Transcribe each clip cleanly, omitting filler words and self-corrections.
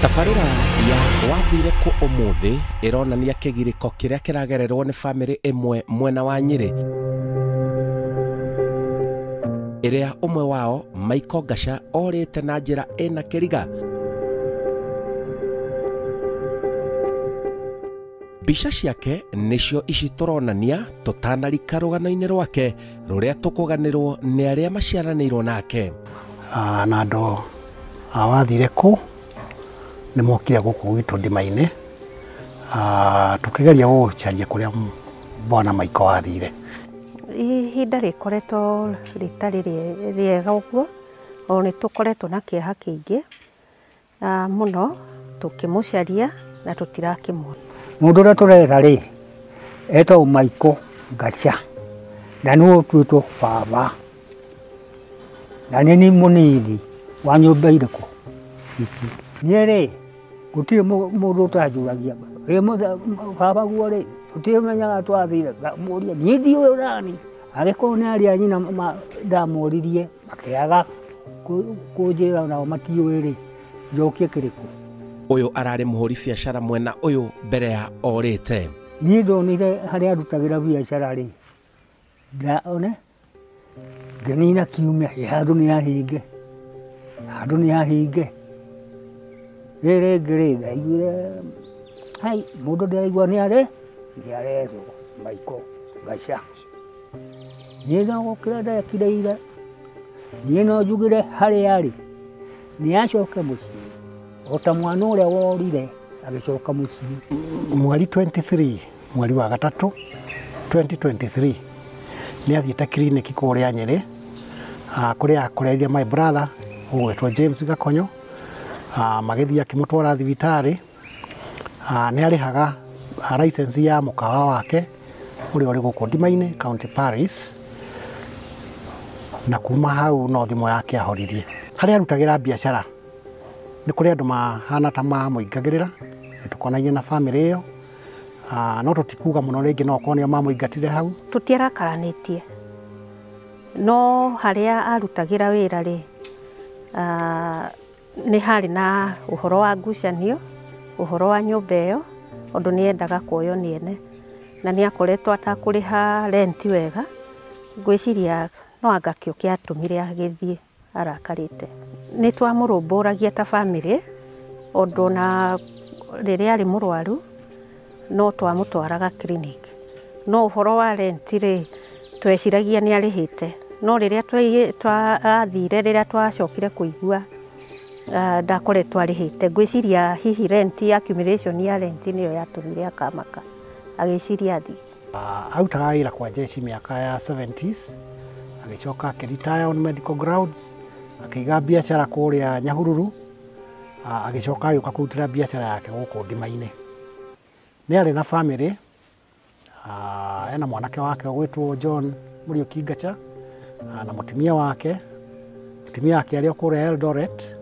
Tabarĩra ya wathire kũ ũmũthĩ ĩronania kĩgirĩko kĩrĩa kĩragererwo nĩ bamĩrĩ ĩmwe mwena wa Nyĩrĩ ĩrĩa ũmwe wao Michael Ngaca orĩte na njĩra ĩna kĩriga. Mbica ciake nĩcio ici tũronania tũtanarika rũgano-inĩ rwake rũrĩa tũkũganĩrwo nĩ arĩa maciaranĩirwo nake. Na andũ a wathire kũ nĩ mokire gũkũ gwitũ ndima-inĩ, tũkĩgeria gũcaria kũrĩa bwana Michael wathire. Ihinda rĩkoretwo rĩtarĩ rĩega ũguo, o nĩ tũkoretwo na kĩeha kĩingĩ mũno tũkĩmũcaria na tũtirakĩmuona. Mũndũ ũrĩa tũretha rĩ etagwo Michael Ngaca na nĩwe ũtuĩtwo baba na nĩ niĩ mũnini wa nyũmba irĩkũ ici. Niĩ rĩ gũtirĩ mũndũ ũtanjũragia baba guo rĩ tũtimenyaga twathire ngamũria niĩ ndiũĩ nani, angĩkorwo nĩ arĩa nyina ndamũririe makĩaga kũnjĩra nao matiũĩ rĩ njokie kĩrĩkũ. Ũyũ ararĩ mũhũri biacara mwena ũyũ mbere ya orĩte. Niĩ ndonire harĩa arutagĩra biacara rĩ ndaone ngĩnina kiumia handũ nĩ hahinge, handũ nĩ hahinge. Rĩrĩ rĩngĩ rĩ ndaiguire hai mũndũ ndĩraigua nĩ arĩ nĩ aretwo Michael Ngaca. Niĩ no gũkĩra ndekirĩire, niĩ no njugire harĩa arĩ nĩ acoke mũciĩ o ta mwana ũrĩa worire agĩcoka mũciĩ. Mweri 23 mweri wa gatatũ 2023 nĩ athiĩte kiriniki kũrĩa Nyĩrĩ, kũrĩa akoreire my brother ũgwĩtwo James Gakonyo, magĩthiĩ akĩmũtwara thibitarĩ. Nĩ arĩhaga license ya mũkawa wake ũrĩa ũrĩ gũkũ ndima-inĩ County Paris, na kuma hau no thimũ yake ahoririe. Harĩa arutagĩra biacara nĩ kũrĩ andũ mahana ta mamũingagĩrĩra, nĩ tũkonaine na bamĩrĩ ĩyo, no tũtikuga mũno rĩngĩ no okorwo nĩo mamũingatire hau. Tũtiarakaranĩtie, no harĩa arutagĩra wĩra rĩ nĩ harĩ na ũhoro wa ngucanio, ũhoro wa nyũmba ĩyo, ũndũ nĩ endaga kuoywo nĩ ene na nĩ akoretwo atakũrĩha rent wega. Ngwĩciria no anga kĩo kĩatũmire agĩthiĩ arakarĩte. Nĩ twamũrũmbũragia ta bamĩrĩ, ũndũ na rĩrĩa arĩ mũrwaru no twamũtwaraga clinic, no ũhoro wa rent rĩ tweciragia nĩ arĩhĩte, no rĩrĩa twathire rĩrĩa twacokire kũigua ndakoretwo arĩhĩte, ngwĩciria hihi rent accumulation ya rent nĩyo yatũmire akamaka agĩciria athiĩ. Arutaga wĩra kwa jeshi mĩaka ya 70s, agĩcoka akĩretire on medical grounds, akĩiga biacara kũrĩa Nyahururu, agĩcoka agĩũka kũrutĩra biacara yake gũkũ ndima-inĩ. Nĩ arĩ na bamĩrĩ, ena mwanake wake ũgwĩtwo John Mũriũki Ngaca, na mũtumia wake, mũtumia wake arĩ o kũrĩa Eldoret,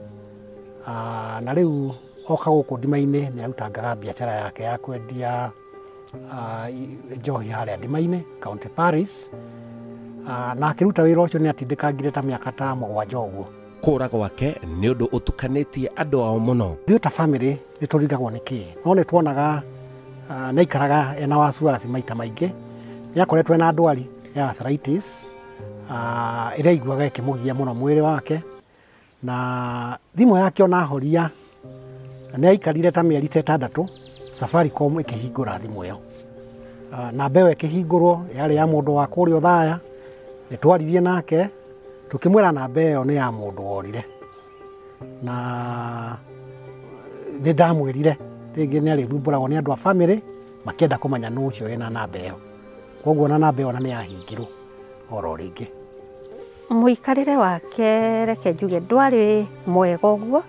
na rĩu oka gũkũ ndima-inĩ nĩ arutangaga biacara yake ya kwendia njohi harĩa ndima-inĩ County Paris, na akĩruta wĩra ũcio nĩ atindĩkangire ta mĩaka ta 7 ũguo. Kũra gwake nĩ ũndũ ũtukanĩtie andũ ao mũno. Ithuĩ ta bamĩrĩ nĩ tũringagwo nĩ kĩĩ, no nĩ tuonaga nĩ aikaraga ena wasiwasi maita maingĩ. Nĩ akoretwo ena ndwari ya arthritis, ĩrĩa aiguaga ĩkĩmũgia mũno mwĩrĩ wake, na thimũ yake ona ahoria nĩ aikarire ta mĩeri ta 6 Safaricom ĩkĩhingũra thimũ ĩyo. Namba ĩyo ĩkĩhingũrwo yarĩ ya mũndũ wa kũrĩa Othaya. Nĩ twaririe nake tũkĩmwĩra namba ĩyo nĩ ya mũndũ worire, na nĩ ndamwĩrire rĩngĩ nĩ arĩthumbũragwo nĩ andũ a bamĩrĩ makĩenda kũmenya nũ ũcio wĩna namba ĩyo, koguo ona namba ĩyo ona nĩ yahingirwo oro rĩngĩ. Mũikarĩre wake reke njuge ndwarĩ mwega ũguo,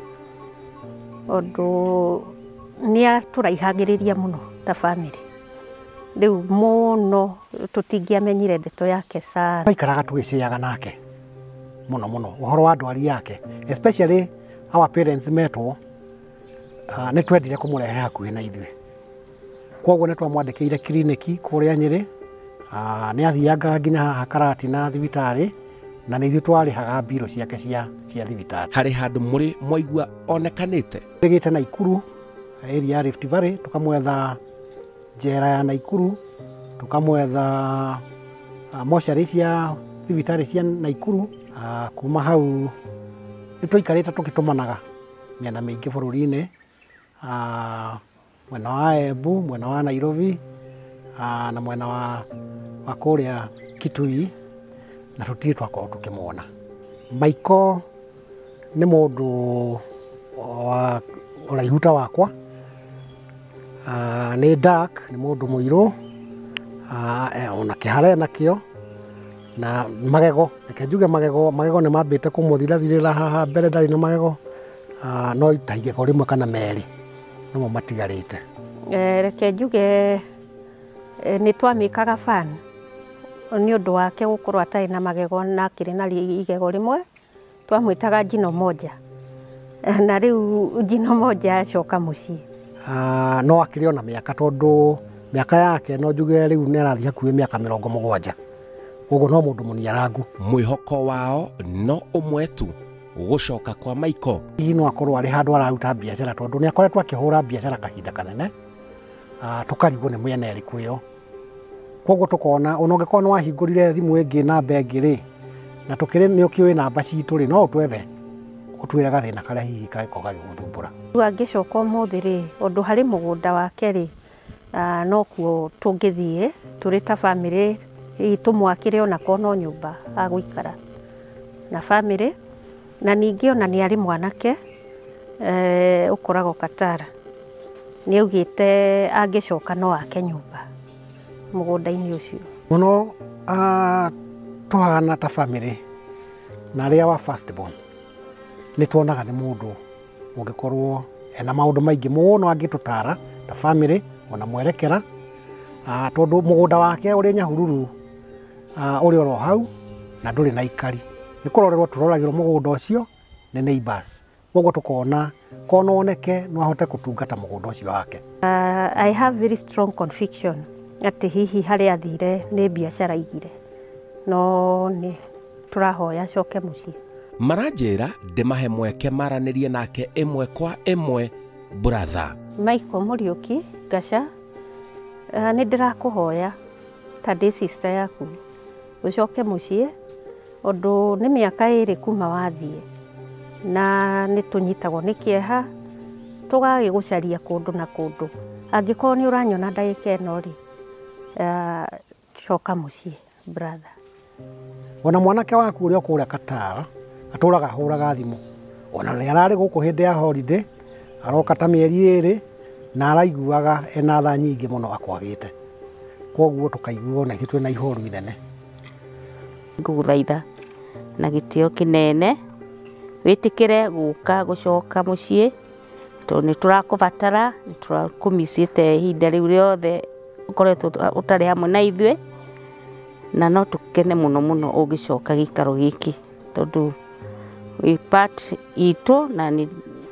ũndũ nĩ atũraihagĩrĩria mũno ta bamĩrĩ. Rĩu mũno tũtingĩamenyire ndeto yake sana. Twaikaraga tũgĩcĩaga nake mũno mũno ũhoro wa ndwari yake, especially our parents metwo, nĩ twendire kũmũrehe hakuhĩ na ithuĩ, koguo nĩ twamwandĩkĩire kiriniki kũrĩa Nyĩrĩ. Nĩ athiangaga nginya haha Karatina thibitarĩ Na nĩ ithuĩ twarĩhaga mbirũ ciake cia thibitarĩ. Harĩ handũ mũrĩ mwaigua onekanĩte? Tũgĩte Naikuru, area ya Rift Valley, tũkamwetha njera ya Naikuru, tũkamwetha mocarĩ cia thibitarĩ cia Naikuru. Kuma hau nĩ tũikarĩte tũgĩtũmanaga mĩena mĩingĩ bũrũri-inĩ, mwena wa Embu, mwena wa Nairobi, na mwena wa kũrĩa Kitui, na tũtirĩ twakorwo tũkĩmuona. Michael nĩ mũndũ wa ũraihu ta wakwa, nĩ dark, nĩ mũndũ mũirũ, ona kĩhara ena kĩo, na magego, reke njuge magego, magego nĩ mambĩte kũmũthirathirĩra haha mbere ndarĩ na magego, no ta igego rĩmwe kana merĩ nomo matigarĩte. Reke njuge nĩ twamĩkaga fan nĩ ũndũ wake gũkorwo atarĩ na magego na akĩrĩ na igego rĩmwe, twamwĩtaga jino moja, na rĩu jino moja acoka mũciĩ. No akĩrĩ ona mĩaka, tondũ mĩaka yake no njuge rĩu nĩ arathiĩ hakuhĩ mĩaka 70, koguo no mũndũ mũniarangu. Mwĩhoko wao no ũmwe tu, gũcoka kwa Michael. Hihi no akorwo arĩ handũ araruta biacara, tondũ nĩ akoretwo akĩhũra biacara kahinda kanene, tũkarigwo nĩ mĩena ĩrĩkũ ĩyo. Koguo tũkona ona ũngĩkorwo nĩ wahingũrire thimũ ĩngĩ namba ĩngĩ rĩ, na tũkĩrĩ nĩ ũkĩũĩ namba citũ rĩ, no ũtwethe ũtwĩre gathĩna karĩa hihi kangĩkorwo gagĩgũthumbũra. Rĩu angĩcoka ũmũthĩ rĩ, ũndũ harĩ mũgũnda wake rĩ, nokuo tũngĩthiĩ tũrĩ ta bamĩrĩ, hihi tũmwakĩre onakorwo no nyũmba agũikara na bamĩrĩ. Na ningĩ ona nĩ arĩ mwanake ũkoragwo Qatar, nĩ augĩte angĩcoka no ake nyũmba mũgũnda-inĩ ũcio. Mũno tũhana ta bamĩrĩ na arĩa wa first born, nĩ tuonaga nĩ mũndũ ũngĩkorwo ena maũndũ maingĩ mũno angĩtũtara ta bamĩrĩ ona mwerekera, tondũ mũgũnda wake ũrĩ Nyahururu, ũrĩ oro hau na ndũrĩ na ikari, nĩ kũrorerwo tũroragĩrwo mũgũnda ũcio nĩ neighbors, koguo tũkona kono oneke no ahote kũtungata mũgũnda ũcio wake. I have very strong conviction atĩ hihi harĩa athire nĩ biacara aigire, no nĩ tũrahoya acoke mũciĩ. Maranjĩra ndĩmahe mweke maranĩrie nake ĩmwe kwa ĩmwe. Brother Michael Mũriũki Ngaca, nĩ ndĩrakũhoya ta ndĩ sister yaku ũcoke mũciĩ, ũndũ nĩ mĩaka 2 kuma wathiĩ, na nĩ tũnyitagwo nĩ kĩeha tũgagĩgũcaria kũndũ na kũndũ. Angĩkorwo nĩ ũranyona ndagĩka ĩno rĩ, coka mũciĩ brother. Ona mwanake waku ũrĩa ũkũrĩa Qatar atũraga hũraga thimũ, ona rĩrĩa ararĩ gũkũ hĩndĩ ya holiday aroka ta mĩeri 2 na araiguaga ena tha nyingĩ mũno akwagĩte, koguo tũkaigua ona ithuĩ twĩna ihoru inene. Ngũgũthaitha na gĩtĩo kĩnene wĩtĩkĩre gũka gũcoka mũciĩ, tondũ nĩ tũrakũbatara, nĩ tũrakũmicĩte ihinda rĩu rĩothe ũkoretwo ũtarĩ hamwe na ithuĩ, na no tũkene mũno mũno ũngĩcoka gĩikaro gĩkĩ, tondũ wĩ part itũ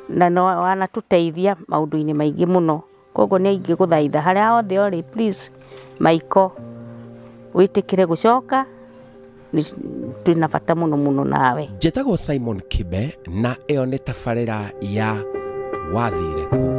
na no wanatũteithia maũndũ-inĩ maingĩ mũno. Koguo nĩ ingĩgũthaitha harĩa hothe ũrĩ, please Michael, wĩtĩkĩre gũcoka, twĩna bata mũno mũno nawe. Njĩtagwo Simon Kibe, na ĩyo nĩ tabarĩra ya Wathire Kũ.